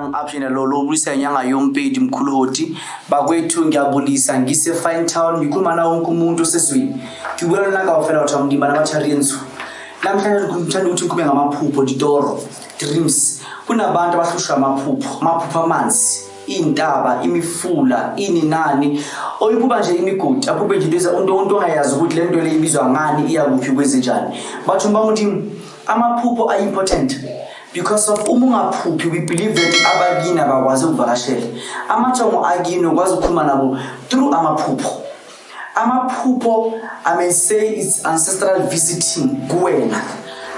Dumelang option lo lo buisa nyanga yompedi mkhulu hoti bakwethu ngiyabulisa ngise Fine Town ngikhuluma nawo wonke umuntu osezweni ke bua lona kaofela batho ba Modimo bana ba thari e ntsho. Namhlanje ngithanda ukuthi ngikhulume ngamaphupho, ditoro, dreams. Kunabantu abahlushwa amaphupho, amaphupho amanzi, iy'ntaba, imifula, ini nani, oyiphupha nje imigodi, aphuphe nje into umuntu ongayazi ukuthi le nto le ibizwa ngani, iyakuphi, kwenzenjani. Batho ba Modimo, amaphupho are important because of uma ungaphuphi, we believe that abakini abakwazi ukuvakashela amathongo akini, ukwazi ukukhuluma nabo through amaphupho. Amaphupho, I may say it's ancestral visiting kuwena,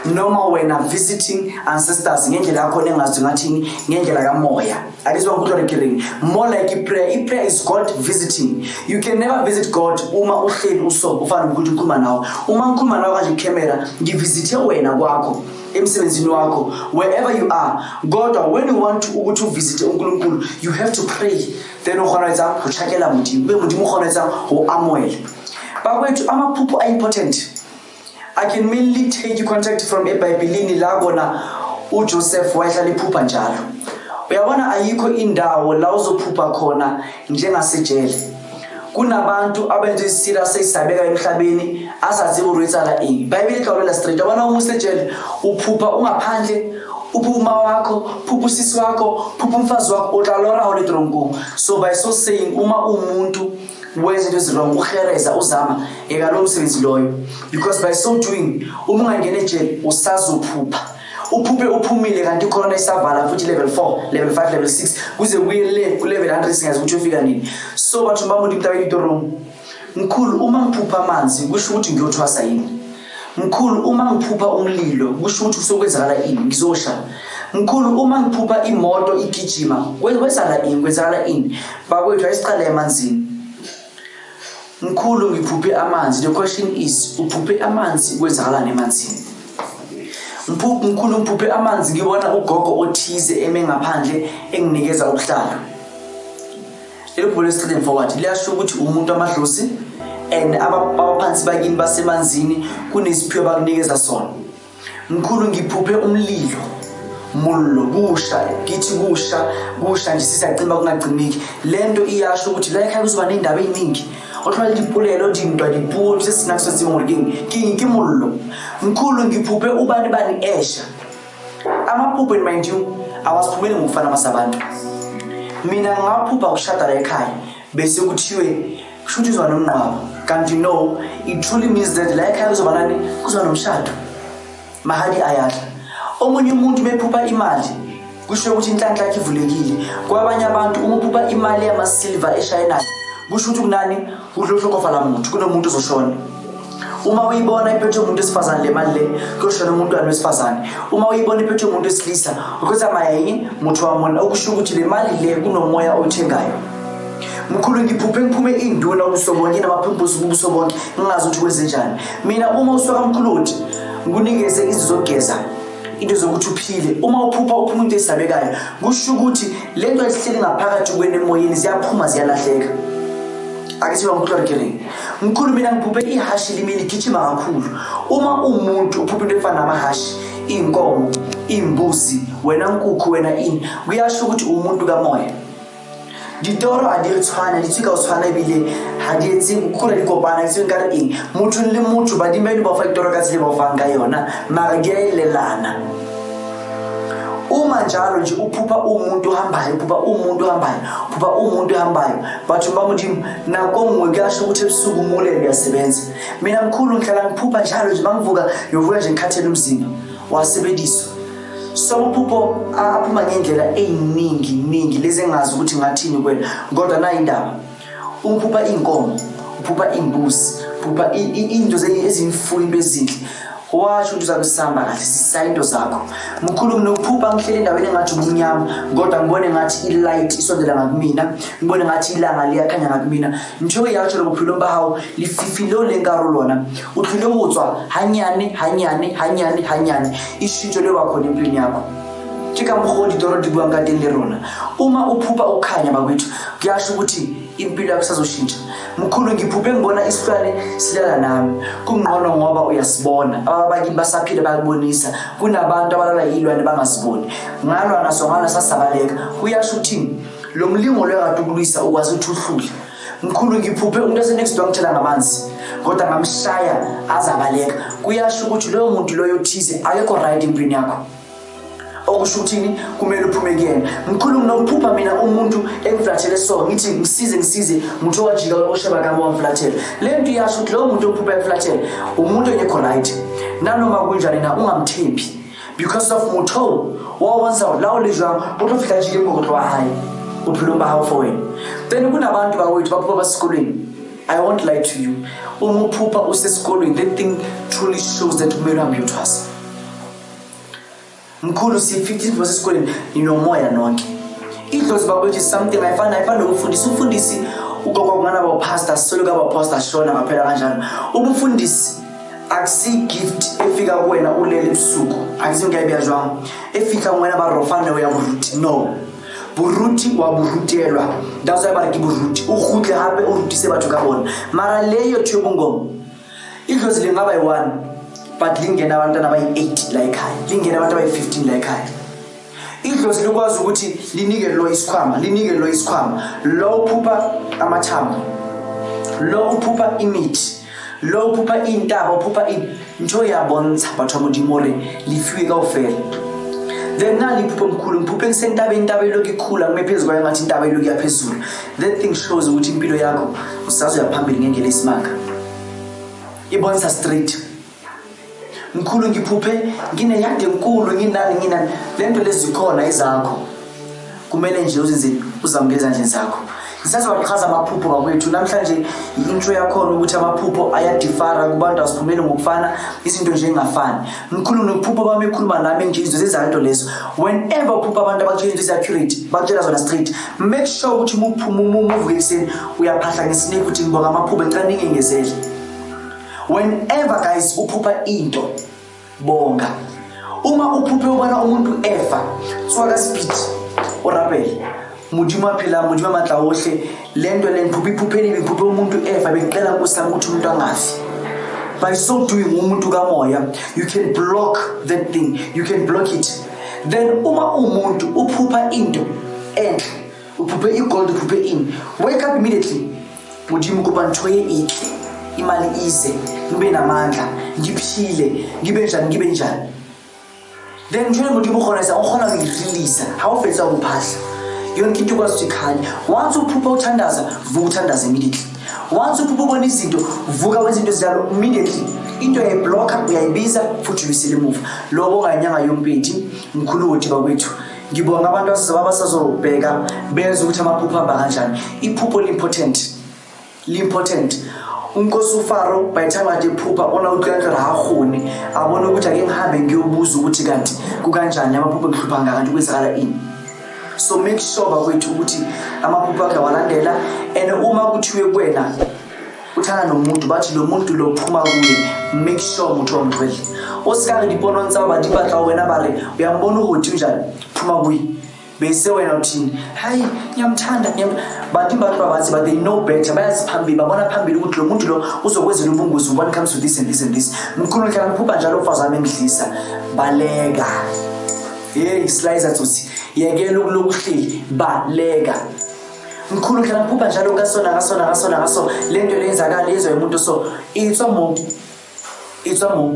noma wena visiting ancestors ngendlela yakhona engazi ngathini, ngendlela kamoya. Alizwa ngikuthi ke reng? More like i-prayer. I-prayer is God visiting. You can never visit God uma uhleli uso ufana nokuthi ukhuluma nawe. Uma ngikhuluma nawe kanje camera, ngivisithe wena kwakho, emsebenzini wakho, wherever you are. Kodwa when you want to ukuthi uvisite uNkulunkulu, you have to pray, then o kgona etsang go tšhakela Modimo, ebe Modimo o kgona etsang go amoela. Bakwethu, amaphupho are important. I can mainly take contact from eBhayibhelini la kona uJoseph wayehlala ephupha njalo. Uyabona, ayikho indawo la uzophupha khona njengasejele. Kunabantu abenza isira seyisabeka emhlabeni asazi gore etsala eng. Bible tla straight. Yabona, uma usejele uphupha ungaphandle, uphupha uma wakho, phupha usisi wakho, phupha umfazi wakho, o tla lora ho le tronkong. So by so saying, uma umuntu wenza into ezi-wrong, uhereza, uzama, yeka lowo msebenzi loyo, because by so doing, uma ungangena ejele usazophupha, uphuphe uphumile, kanti ikhona isavala futhi level 4, level 5, level 6, kuze kuye le ku-level 100, singazi ukuthi uyofika nini. So batho ba Modimo, taba ditorong, mkhulu, uma ngiphupha amanzi kusho ukuthi ngiyothwasa yini? Mkhulu, uma ngiphupha umlilo kusho ukuthi kusokwenzakala ini, ngizosha? Mkhulu, uma ngiphupha imoto igijima, kwenzakala ini, kwenzakala ini? Bakwethu, ayisiqale emanzini. Mkhulu, ngiphuphe amanzi. The question is, uphuphe amanzi, kwenzakalani emanzini? Mkhulu, ngiphuphe amanzi, ngibona ugogo othize eme ngaphandle enginikeza ubuhlalo. Leli phupho lesi forward liyasho ukuthi umuntu amadlozi and abaphansi bakini basemanzini kunesiphiwo abakunikeza sona. Mkhulu, ngiphuphe umlilo, mullo, kusha, kithi kusha, kusha nje sisacima kungacimiki. Le nto iyasho ukuthi la ekhaya kuzoba ney'ndaba ey'ningi, go tlhola le dipolelo, dintwa, dipuo se se nang se tsebeng gore keng keng ke mollo. Mkhulu, ngiphuphe ubani bani esha. Amaphupho, and mind you, awasiphumeli ngokufana masabantu. Mina ngaphupha ukushada la ekhaya, bese kuthiwe kusho ukuthi uzoba nomnqwabo, kanti no, it truly means that la ekhaya kuzoba nani? Kuzoba nomshado, mahadi ayadla. Omunye umuntu mephupha imali kusho ukuthi inhlanhla yakhe ivulekile. Kwabanye abantu, uma uphupha imali yamasilva eshayinayo, kusho ukuthi kunani? Kuhlohlokofa la muntu, kunomuntu ozoshona. Uma uyibona iphethwe umuntu wesifazane le mali le, kuyoshona umntwana wesifazane. Uma uyibona iphethwe umuntu wesilisa, ukutsamaya yini motho wa monna, okusho ukuthi le mali le kunomoya oyithengayo. Mkhulu, ngiphuphe ngiphume induna ubuso bonke namaphimpusi ubuso bonke, ngingazi ukuthi kwenzenjani. Mina uma usuka mkhuluthi ngikunikeze izinto zokugeza, into zokuthi uphile. Uma uphupha uphuma into esabekayo, kusho ukuthi le nto esihleli ngaphakathi kwena emoyeni ziyaphuma, ziyalahleka. Ake siba ngikuhlorikeleni. Mkhulu, mina ngiphuphe ihashi limi ligijima kakhulu. Uma umuntu uphupha into efana namahashi, iy'nkomo, iy'mbuzi, wena nkukhu, wena ini, kuyasho ukuthi umuntu kamoya. Ditoro a di re tshwana, di tswe ka o tshwana, ebile ga di etse kgole di kopana tse nkare eng. Motho le motho, badimo ba ba fa ditoro ka tsela e ba o fang ka yona, mara di a elelana. Uma njalo nje uphupha umuntu ohambayo, uphupha umuntu ohambayo, uphupha umuntu ohambayo, batho ba Modimo, nako nngwe kuyasho ukuthi ebusuku umulele uyasebenza. Mina mkhulu, ngihlala ngiphupha njalo nje, mangivuka ngiyovuka nje ngikhathele umzimba wasebenziswa. So amaphupho aphuma ngendlela ey'ningi ningi lezi engazi ukuthi ngathini kwena, kodwa nayi indaba: uphupha iy'nkomo, uphupha iy'mbuzi, uphupha into ezimfuyo, into ezinhle, washo ukuthi uzabe sihamba kahle, sisaya into zakho. Mkhulu, nginokuphupha ngihleli endaweni engathi ubumnyama, kodwa ngibone ngathi i-light isondela ngakumina, ngibone ngathi ilanga liyakhanya ngakumina. Ntho e ya tjho bophelong ba hao lefifi leo leng ka hare lona o tlile go tswa hanyane hanyane hanyane hanyane, ishintsho le wa khona empilweni yakho. Ke ka mokgwa o ditoro di buang ka teng le rona. Uma uphupha ukukhanya, bakwethu, kuyasho ukuthi impilo yakho isazoshintsha. Mkhulu, ngiphuphe ngibona isilwane silala nami. Kungcono ngoba uyasibona, ababakini basaphila bayakubonisa. Kunabantu abalala yilwane bangasiboni. Ngalwa naso, ngalwa sasabaleka. Kuyasho ukuthini lo mlingo loyo kade ukulwisa, ukwazi ukuthi uhlule. Mkhulu, ngiphuphe umuntu ase-next door ngithela ngamanzi kodwa ngamshaya azabaleka. Kuyasho ukuthi loyo muntu loyo thize akekho right empilweni yakho, okusho ukuthini, kumele uphume kuyena. Mkhulu, nginokuphupha mina umuntu engiflathele, so ngithi ngisize, ngisize, muntu owajika osheba kami wamflathela. Le nto iyasho ukuthi loyo muntu ophupha emflathele umuntu ongekho right. Nanoma kunjani na, ungamthembi because of motho wa bontsha hore la o le jwang, o tlo fihla jike mokotlo wa hae bophelong ba hao for wena. Then kunabantu bakwethu baphupha basesikolweni. I won't lie to you, uma uphupha usesikolweni, that thing truly shows that kumele uhambe uyothwasa. Mkhulu, si-15 basesikolweni, ninomoya nonke. Idlozi bakwethu is something ayifani nokufundisa umfundisi. Ugogo kungana bawupastor, solo kabapastor shona ngaphela kanjalo. Ubufundisi akusi-gift efika kuwena ulele ebusuku, akusi ngiyayibiya jwang, efika kuwena ba rofa neo ya boruti. No, boruti wa borutelwa, that's why ba re ke boruti. O kgutle hape o rutise batho ka bona. Mara leyo thu yobungoma, idlozi lingaba yi-one but lingena abantwana abayi-8 la ekhaya, lingena abantu abayi-15 la ekhaya. Idlozi likwazi ukuthi linike lo isikhwama, linike lo isikhwama, lo uphupha amathambo, lo uphupha imithi, lo uphupha intaba, uphupha ini. Ntho ya bontsha batho ba Modimo hore le fiwe kaofela. Then nali iphupho: mkhulu, ngiphuphe ngisentabeni, intaba ilokhu ikhula, ngime phezu kwayo ngathi intaba ilokhu iyaphezulu. That thing shows ukuthi impilo yakho usazoya phambili ngendlela esimanga, ibonisa straight. Mkhulu, ngiphuphe ngineyadi enkulu, nginani nginani. Le nto lezi zikhona ezakho, kumele nje uzenze, uzamukele ezandleni zakho. Ngisazowachaza amaphupho bakwethu. Namhlanje i-intro yakhona ukuthi amaphupho ayadifara kubantu, asiphumeli ngokufana, izinto nje engafani. Mkhulu, nokuphupha bami ekhuluma nami nje izinto zenza lento lezo. Whenever uphupha abantu abakutshela into ezi-accurate, bakutshela zona straight, make sure ukuthi uma uphuma, uma uvuka ekuseni, uyaphahla ngesineke ukuthi ngibonga amaphupho, ngicela ningengezele. Whenever guys uphupha into, bonga. Uma uphuphe ubona umuntu efa, tsoga ka speed, o rapele Modimo a phelang, Modimo a matla ohle. Le nto le ngiphuphe iphupheni, ngiphuphe umuntu efa, bengicela Nkosi yami ukuthi umuntu angafi. By so doing, umuntu kamoya, you can block that thing, you can block it. Then uma umuntu uphupha into enhle, uphuphe igold, uphuphe ini, wake up immediately, Modimo, kopa ntho e etle, imali ize, ngibe namandla, ngiphile, ngibe njani, ngibe njani. Then ntho e Modimo kgona o kgona go i-releasa. Ha o fetsa go phahla, yonke into ikwazi ukuthi ikhanye. Once uphupha uthandaza, vuka uthandaza immediately. Once uphupha ubona izinto, vuka wenza into ezinjalo immediately. Into uyayiblocka, uyayibiza futhi uyisile emuva. Lobo onganyanga yompedi. Mkhulu wothi bakwethu, ngibonga abantu abasazobheka benze ukuthi amaphupho ahamba kanjani. Iphupho li-important, li-important. Unkosi uFaro, by the time ade ephupha ona utlwa gore ha kgone a bone ukuthi ake ngihambe ngiyobuza ukuthi kanti kukanjani, amaphupho ngihlupha ngakanti kwenzakala ini. So make sure bakwethu ukuthi amaphupho akhe awalandela. And uma kuthiwe kuwena uthanda nomuntu, bathi lo muntu lo phuma kuye, make sure motho wa motlwele o se ka re diponong tsa ba di batla wena, ba re uyambona ukuthi unjani, phuma kuye. Bese wena uthini? Hayi, ngiyamthanda. Bantu batho bathi but they know better, bayazi phambili, babona phambili ukuthi lo muntu lo uzokwenzela ubungozi when it comes to this and this and this. Mkhulu, ngihlala ngiphupha njalo umfazi wami engidlisa. Baleka. Hey slicer tsotsi, yekela ukuloku uhleli, baleka. Mkhulu, ngihlala ngiphupha njalo kasona kasona kasona kaso, le nto leyenzakala yenzwa umuntu, so itswa mo, itswa mo,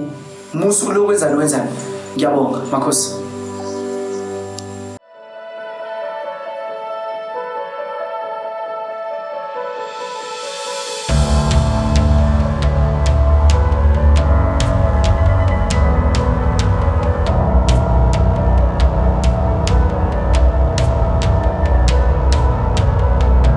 musu kulokwenzani wenzani. Ngiyabonga makhosi.